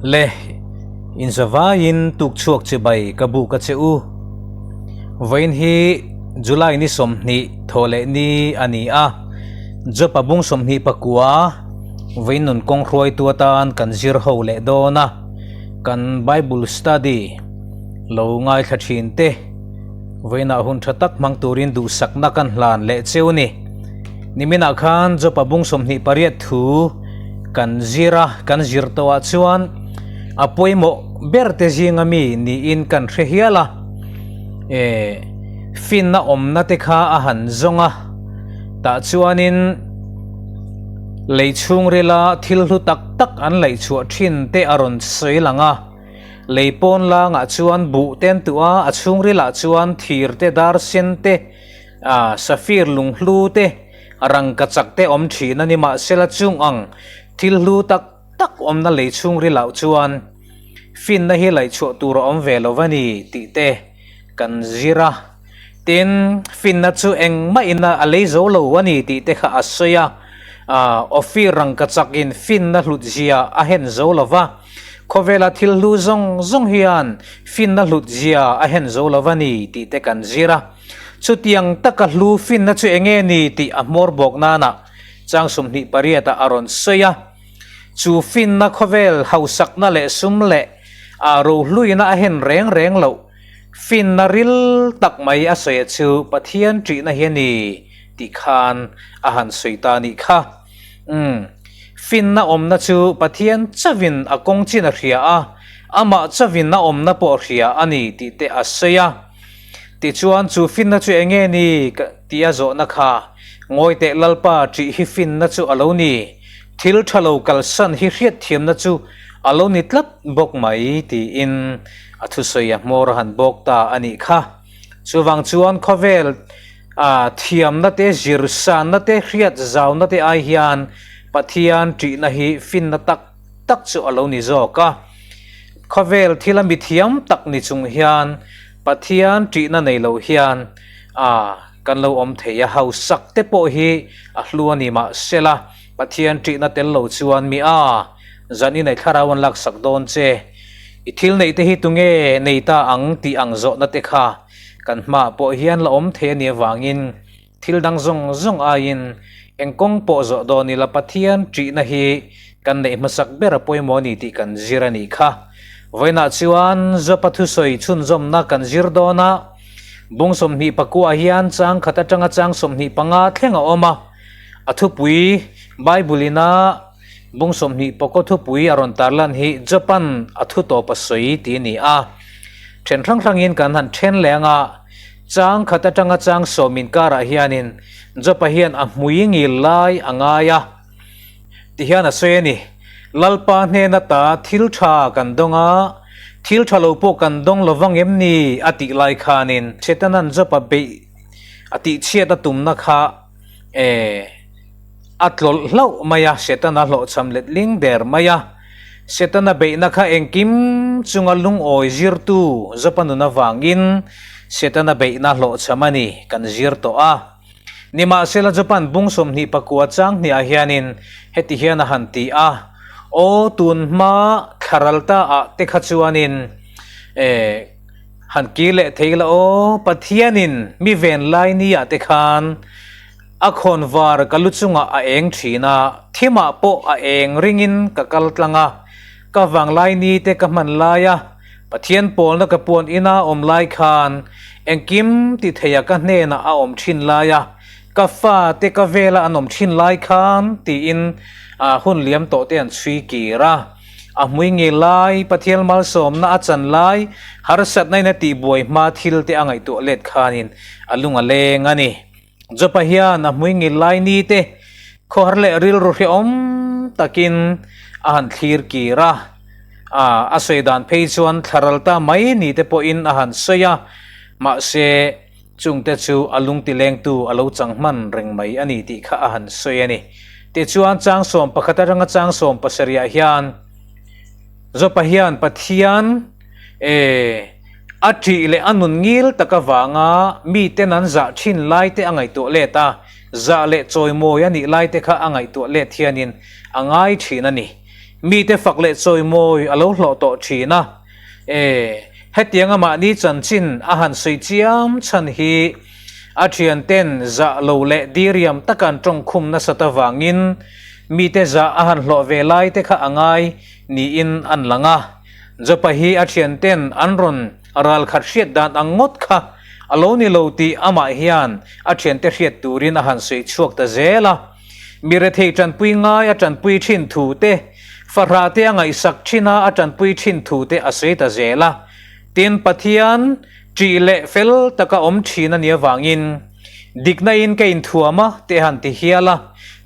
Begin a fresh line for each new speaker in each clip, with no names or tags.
Le, inzavaiin tukchhuak chibai ka buk a che u. Vawiin hi July ni 20 thawhleh ni a ni a, Jopa bung 29 vawiin nun kawng hruaitu atan kan zir ho leh dawn a, kan Bible study lo ngaithla thin te vawiinah hun tha tak hmang turin duhsakna kan hlan leh cheu ni. Niminah khan Jopa bung 28 thu kan zir a, kan zir tawhah chuan a pawimawh ber te zinga mi niin kan hre hial a, eh finna awmna te kha a han zawng a, tah chuanin lei chhungrila thil hlu tak tak an laih chhuah thin te a rawn sawi lang a, lei pawn langah chuan buh te an tuh a, a chhungrilah chuan thir te dar sen te, ah safir lunghlu te, Rangkachak te awm thin a ni mahsela chung ang thil hlu tak tak awmna lei chhungril ah chuan finna hi laihchhuah tur a awm ve lo va ni tih te kan zir a. Tin, finna chu engmah in a lei zo lo a ni tih te kha a sawi a. Ophir rangkachak in finna hlut zia a hen zo lo va, khawvela thil hlu zawng zawng hian finna hlut zia a hen zo lo va ni tih te kan zir a. Chutiang taka hlu finna chu enge ni tih a hmawr bawk nana chang 28 ah a rawn sawi a. Chu finna khawvel hausakna leh sum leh a rohluina a hen reng reng loh finna ril tak mai a sawi a chu Pathian ṭihna hi a ni tih khan a han sawi ta a nih kha. Umm, finna awmna chu Pathian chauhin a kawng chin a hria a, amah chauhin a awmna pawh a hria a ni tih te a sawi a. Tichuan, chu finna chu eng nge ni? Ka ti a zawhna kha. Ngawi teh Lalpa, ṭih hi finna chu a lo ni. Thil ṭha lo kalsan hi hriatthiamna chu a lo ni tlat bawk mai, tiin a thusawi a hmawr a han bawk ta a nih kha. Chuvang chuan khawvel a thiamna te, zirsanna te, hriat zauna te ai hian Pathian ṭihna hi finna tak tak chu a lo ni zawk a. Khawvel thila mithiam tak ni chung hian Pathian ṭihna nei lo hian a kan lo awm thei a, hausak te pawh hi a hlu a ni mahsela Pathian ṭihna tel lo chuan mi a zan i nei thlarau an laksak dawn che. I thil neih te hi tunge nei ta ang tih ang zawhna te kha kan hmaah pawh hian la awm thei a nih avangin Thil dang zawng zawng aiin eng kawng pawh zawh dawn ila Pathian ṭihna hi kan neih hmasak ber a pawimawh a ni tih kan zir a nih kha. Vawiinah chuan Jopa thusawi chhunzawmna kan zir dawn a, bung 29 ah hian chang khat atanga chang 25 thleng a awm a, a thupui Bible ina bung 29 thupui a rawn tarlan hi Jopa'n a thu tawp a sawi tih a ni a. Then hrang hrangin kan han then leh anga. Chang khat atanga chang sawm inkarah hianin Jopa hian a hmui ngil lai a ngai a. Tihian a sawi a ni, Lalpa hnena ta thil tha kan dawng a, thil tha lo pawh kan dawng lo vang em ni? a tih lai khanin Setanan Jopa beih a tihchhiat a tumna kha e a tlawlh hlauh mai a, Setana hlawhchham letling der mai a. Setana beihna kha engkim chunga lungawi zirtu Jopa nun avangin Setana beihna hlawhchham a ni kan zir tawh a. Nimahsela Jopa'n bung 29 chang hniah hianin heti hian a han ti a, Aw tun hma thlaral ta ah te kha chuanin eh han kir leh thei la aw, Pathianin mi ven lai ni ah te khan A khawnvar ka lu chungah a eng thin a, thimah pawh a eng ringin ka kal tlang a, ka vanglai ni te ka hman lai a, Pathian pawlna ka puan ina awm lai khan engkim ti theia ka hnenah a awm thin lai a, ka fa te ka vela an awm thin lai khan tiin hun liam tawh te an chhui kir a. A hmui nge lai, Pathian malsawmna a chan lai, harsatna in a tihbuai hma thil te a ngaihtuah let khanin a lung a leng a ni. Jopa hian a hmui ngil lai ni te khawhar leh rilru hrehawm takin a han thlir kir a, a sawi dan phei chuan thlaral ta mai ni te pawhin a han sawi a, mahse chungte chu a lungti lengtu a lo chang hman reng mai a ni tih kha a han sawi a ni. Tichuan chang 11 atanga chang 17 ah hian Jopa hian Pathian E, a ṭih leh a nun ngil tak avanga miten an zah ṭhin lai te a ngaihtuah let a, zah leh chawimawi a nih lai te kha a ngaihtuah let hianin a ngai ṭhin a ni. Mite fak leh chawimawi a lo hlawh tawh thin a. E, hetianga mahni chanchin a han sawi chiam chhan hi a thianten zah lo leh diriam taka an tawngkhum nasat avangin mite zah a han hlawh ve lai te kha a ngai niin an lang a. Jopa hi a thianten an rawn ralkhat hriat dan ang ngawt kha a lo ni lo tih amah hian a thiante hriat turin a han sawi chhuak ta zel a. Mi rethei tanpui ngai a tanpui thin thu te, fahrah te a ngaihsak thin a a tanpui thin thu te a sawi ta zel a. Tin, Pathian ṭih leh fel taka awm thin a nih avangin dikna in ka inthuam a te han ti hial a,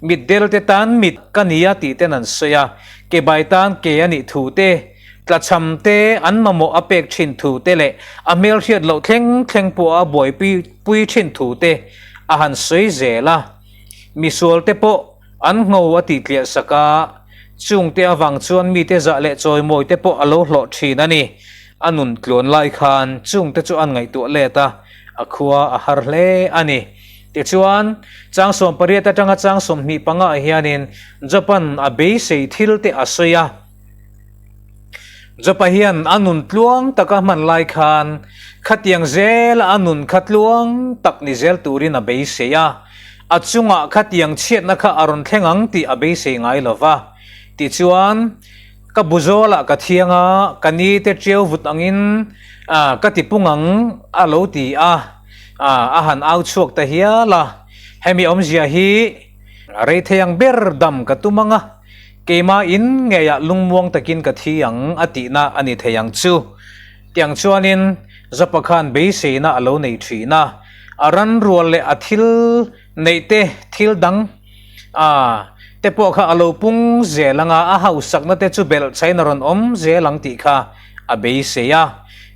mitdel te tan mit ka ni a tih ten an sawi a, kebai tan ke a nih thu te, tlachham te an mamawh a pek thin thu te leh a hmelhriat loh thleng thleng pawh a buaipui thin thu te a han sawi zel a. Misual te pawh an ngho a tih tliah sak a, chung te avang chuan mite zah leh chawimawi te pawh a lo hlawh thin a ni. A nun tluan lai khan chung te chu an ngaihtuah let a, a khua a har hle a ni. Tichuan, chang 18 atanga chang 25 ah hianin Japan a beisei thil te a sawi a. Jopa hian a nun tluang taka hman lai khan khatiang zela a nun kha tluang tak ni zel turin a beisei a, a chungah khatiang chhiatna kha a rawn thleng ang tih a beisei ngai lo va. Tichuan, ka bu zawlah ka thiang a, ka ni te ṭiau vut angin ka ti pung ang a lo ti a, a han au chhuak ta hial a. Hemi awmzia hi rei thei ang ber dam ka tum ang a. Keimah in ngeiah lungmuang takin ka thi ang a tihna a ni thei ang chu. Tiang chuanin Zapa khan beiseina a lo nei thin a, a ran rual leh a thil neih te thil dang a te pawh kha a lo pung zel ang a, a hausakna te chu belh chhain a rawn awm zel ang tih kha a beisei a.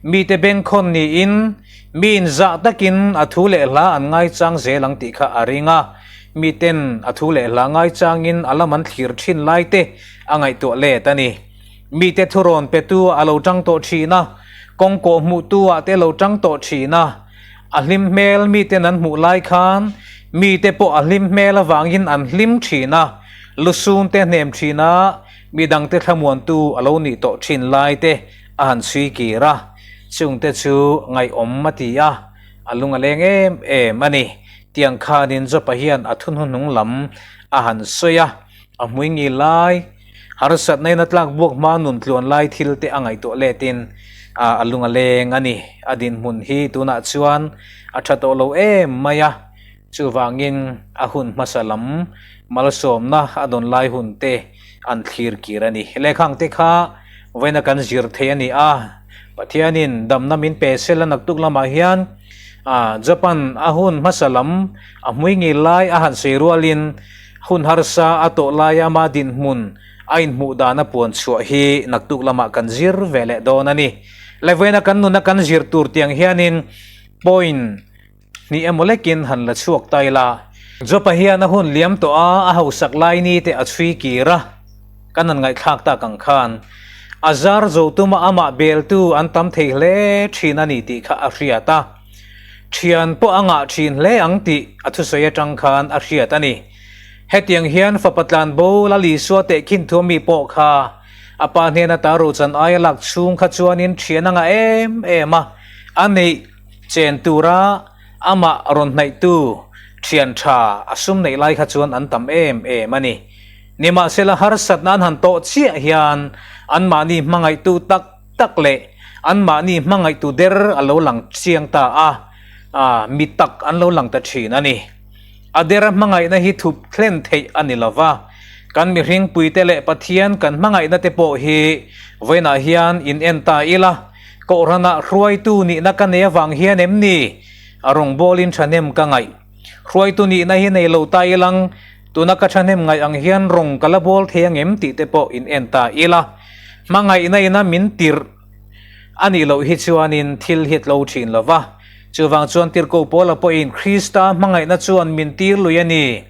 Mite bengkhawn niin mi inzah takin a thu leh hla an ngaichang zel ang tih kha a ring a. Miten a thu leh hla ngaichangin a lam an thlir thin lai te a ngaihtuah let a ni. Mite thurawn petu ah a lo tang tawh thin a, kawng kawh hmuhtu ah te lo tang tawh thin a. A hlim hmel miten an hmuh lai khan mite pawh a hlim hmel avangin an hlim thin a, lusun te hnem thin a, midangte thlamuantu a lo nih tawh thin lai te a han chhui kir a, chungte chu ngaihawm a ti a. A lung a leng em em a ni. Tiang khanin Jopa hian a thuhnuhnung lam a han sawi a, a hmui ngil lai, harsatna in a tlak buak hma nun tluan lai thil te a ngaihtuah letin a lung a leng a ni. A dinhmun hi tunah chuan a tha tawh lo em mai a, chuvangin a hun hmasa lam malsawmna a dawn lai hun te an thlir kir a ni. Lehkhang te kha vawiina kan zir thei a ni a, Pathianin damna min pe sela naktuk lamah hian Japan a hun hmasa lam a hmui ngil lai a han sawi rualin hun harsa a tawh laia ama dinhmun a inhmuh dan a puan chhuah hi naktuk lamah kan zir ve leh dawn a ni. Laivawiina kan nuna kan zir tur tiang hianin point hnih emaw lekin han la chhuak ta ila. Jopa hian a hun liam tawh a, a hausak lai ni te a chhui kir a, kan han ngaihthlak tak ang khan a zar zo tuma amah beltu an tam thei hle thin a ni tih kha a hriat a, thian pawh a ngah thin hle ang tih a thusawi atang khan a hriat a ni. Hetiang hian fapa tlanbo Lal Isua tehkhin thu ami pawh kha a pa hnena ta rochan aia lak chhung kha chuanin thian a ngah em em a, a neih Chen tura amah rawn hnaihtu thian tha a sum neih lai kha chuan an tam em em a ni. Nimahsela harsatna an han tawh chiah hian anmahni hmangaihtu tak tak leh anmahni hmangaihtu der a lo lang chiang ta a, mi tak an lo lang ta thin a ni. A dera hmangaihna hi thup thlen theih a ni lo va, kan mihringpuite leh Pathian kan hmangaihna te pawh hi vawiinah hian in en ta ila, Kohhranah hruaitu nihna ka nei avang hian em ni? A rawngbawlin thahnem ka ngaih. Hruaitu nihna hi nei lo ta ilang, tuna ka thahnem ngaih ang hian rawng ka la bawl thei ang em tih te pawh in en ta ila. Hmangaihna ina min tirh a nih loh hi chuanin thil hi tlo thin lo va. Chuvang chuan Tirhkoh Paula pawhin Krista hmangaihna chuan min tir lui a ni.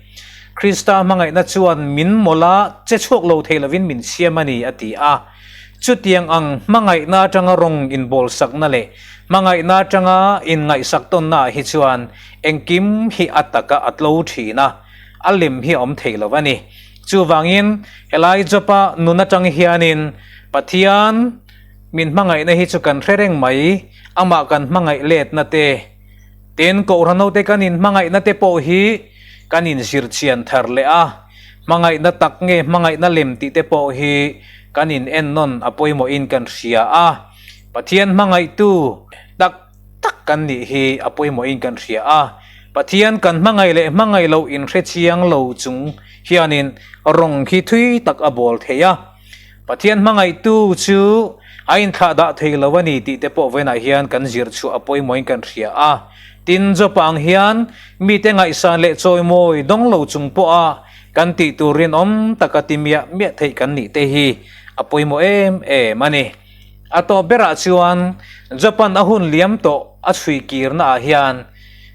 Krista hmangaihna chuan min mawlh a, che chhuak lo thei lovin min siam a ni a ti a. Chutiang ang hmangaihna atanga rawng inbawlsakna leh hmangaihna atanga inngaihsak tawnnaah hi chuan engkim hi a taka a tlo thin a, a lem hi a awm thei lo a ni. Chuvangin, helai Job-a nun atang hianin Pathian min hmangaihna hi chu kan hre reng mai, amah kan hmangaih letna te, tin Kohhran hote kan inhmangaihna te pawh hi kan inzir chian thar leh a, hmangaihna tak nge hmangaihna lem tih te pawh hi kan inennawn a pawimawhin kan hria a, Pathian hmangaihtu tak tak kan nih hi a pawimawhin kan hria a, Pathian kan hmangaih leh hmangaih loh inhre chiang lo chung hianin rawng khi thui tak a bawl thei a. Pathian hmangaihtu chu a inthlah dah thei lo a ni tih te pawh vawiinah hian kan zir chhuah a pawimawhin kan hria a. Tin, Jopa ang hian mite ngaihsan leh chawimawi dawng lo chung pawha kan tih tur rinawm taka ti miah miah theih kan nih te hi a pawimawh em em a ni. A tawp berah chuan Japan a hun liam tawh a chhui kirna ah hian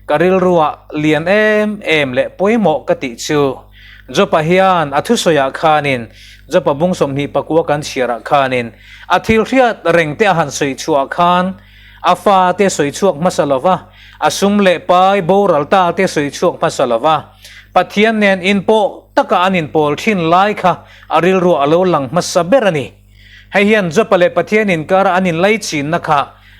ka rilruah lian em em leh pawimawh ka tih chu Jopa hian a thusawiah khanin Jopa bung 24 kan chhiarah khanin a thil hriat reng te a han sawi chhuah khan a fa te sawi chhuak hmasa lova a sum leh pai boral ta te sawi chhuak hmasa lova Pathian nen inpawh taka an inpawl thin lai kha a rilruah a lo lang hmasa ber a ni. Hei hian Jopa leh Pathian inkara an inlaichinna kha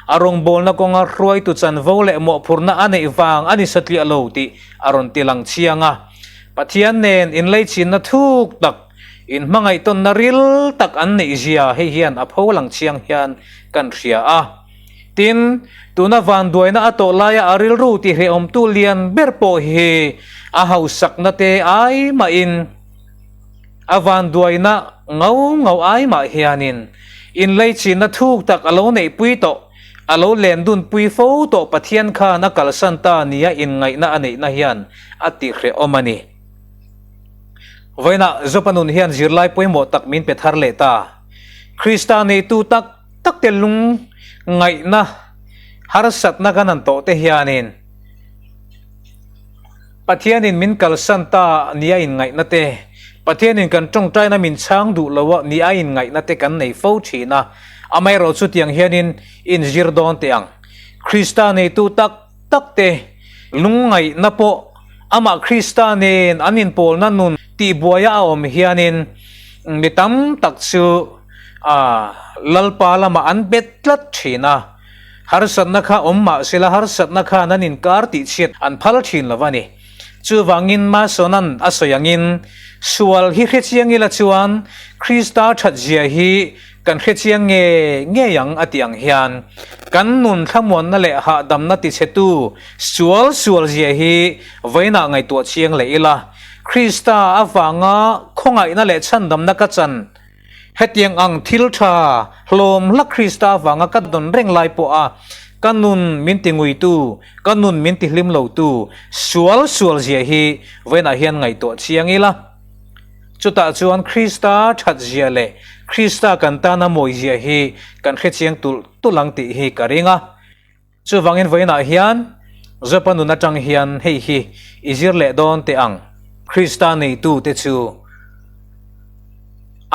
a rawngbawlna kawnga hruaitu chanvo leh mawhphurhna a neih vang a ni satliah lo tih a rawn ti lang chiang a. Pathian nen inlaichinna thuk tak, inhmangaihtawnna ril tak an neih zia hei hian a pho lang chiang hian kan hria a. Tin, tuna vanduaina a tawh laia a rilru tihrehawmtu lian ber pawh hi a hausakna te ai mahin, A vanduaina ngau ngau ai mah hianin inleichhinna thuk tak a lo neihpui tawh, a lo len dunpui fo tawh Pathian khan a kalsan ta nia inngaihna a neihna hian a tihrehawm a ni. Vawiinah Jopa nun hian zirlai pawimawh tak min pe thar leh ta. Krista neitu tak tak te lung ngaihna harsatna kan han tawh te hianin, Pathianin min kalsan ta nia inngaihna te, Pathianin kan tawngtaina min chhang duh lo a nia inngaihna te kan nei fo thin a, amaherawh chutiang hianin inzir dawn teh ang. Krista neitu tak tak te lungngaihna pawh amah Krista nen an inpawlna nun tihbuaia a awm hianin mi tam tak chu Lalpa lamah an bet tlat thin a. Harsatna kha awm mah sela harsatna khan an inkar tih chhiat an phal thin lo a ni. Chuvangin Masona'n a sawi angin, Sual hi hrechiang ila chuan Krista thatzia hi kan hrechiang nge ngei ang a tih ang hian, kan nun thlamuanna leh hahdamna tichhetu sual sualzia hi vawiinah ngaihtuah chiang leh ila, Krista avanga khawngaihna leh chhandamna ka chan Hetiang ang thil tha hlawm hlak Krista avanga ka dawn reng lai pawha ka nun min ti nguitu, ka nun min ti hlim lotu sual sual zia hi vawiinah hian ngaihtuah chiang ila. Chutah chuan Krista that zia leh Krista kan tana mawi zia hi kan hre chiang tulh tulh ang tih hi ka ring a. Chuvangin vawiinah hian Jopa nun atang hian hei hi i zir leh dawn teh ang, Krista neitute chu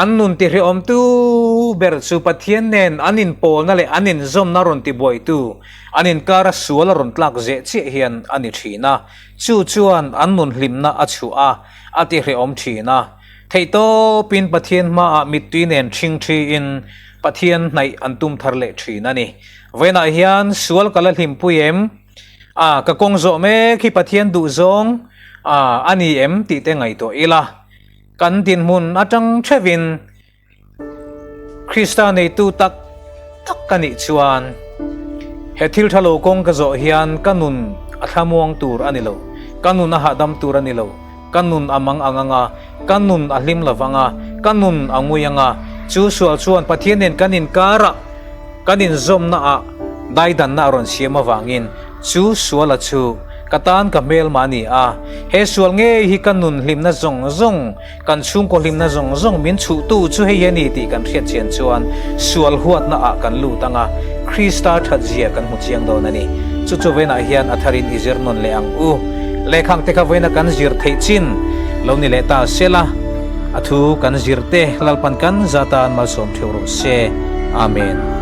an nun tihrehawmtu ber chu Pathian nen an inpawlna leh an inzawmna rawn tibuaitu, an inkara sual a rawn tlak zeh chiah hian a ni thin a, chu chuan an nun hlimna a chhuah a, a tihrehawm thin a. Theihtawpin Pathian hmaah mittui nen ṭhingṭhiin Pathian hnaih an tum thar leh ṭhin a ni. Vawiinah hian sual ka la hlimpui em? A, ka kawng zawh mek hi Pathian duhzawng a a ni em tih te ngaihtuah ila. Kan dinhmun atang theuhin Krista neitu tak tak ka nih chuan he thil tha lo kawng ka zawh hian ka nun a thlamuang tur a ni lo, ka nun a hahdam tur a ni lo, ka nun a mang ang anga, ka nun a hlim lo vang a, ka nun a ngui anga, chu sual chuan Pathian nen kan inkarah Kan inzawmnaah daidanna a rawn siam avangin chu suala chu ka tan ka hmelma a ni a. He sual ngei hi ka nun hlimna zawng zawng, kan chhungkaw hlimna zawng zawng min chhuhtu chu hei a ni tih kan hriat chian chuan sual huatna ah kan lut ang a, Krista thatzia kan hmu chiang dawn a ni. Chu chu vawiinah hian a tharin i zir nawn leh ang u. Lehkhang te kha vawiina kan zir theih chin lo ni leh ta sela, a thu kan zir te Lalpan kan zatan malsawm theuh rawh se. Amen.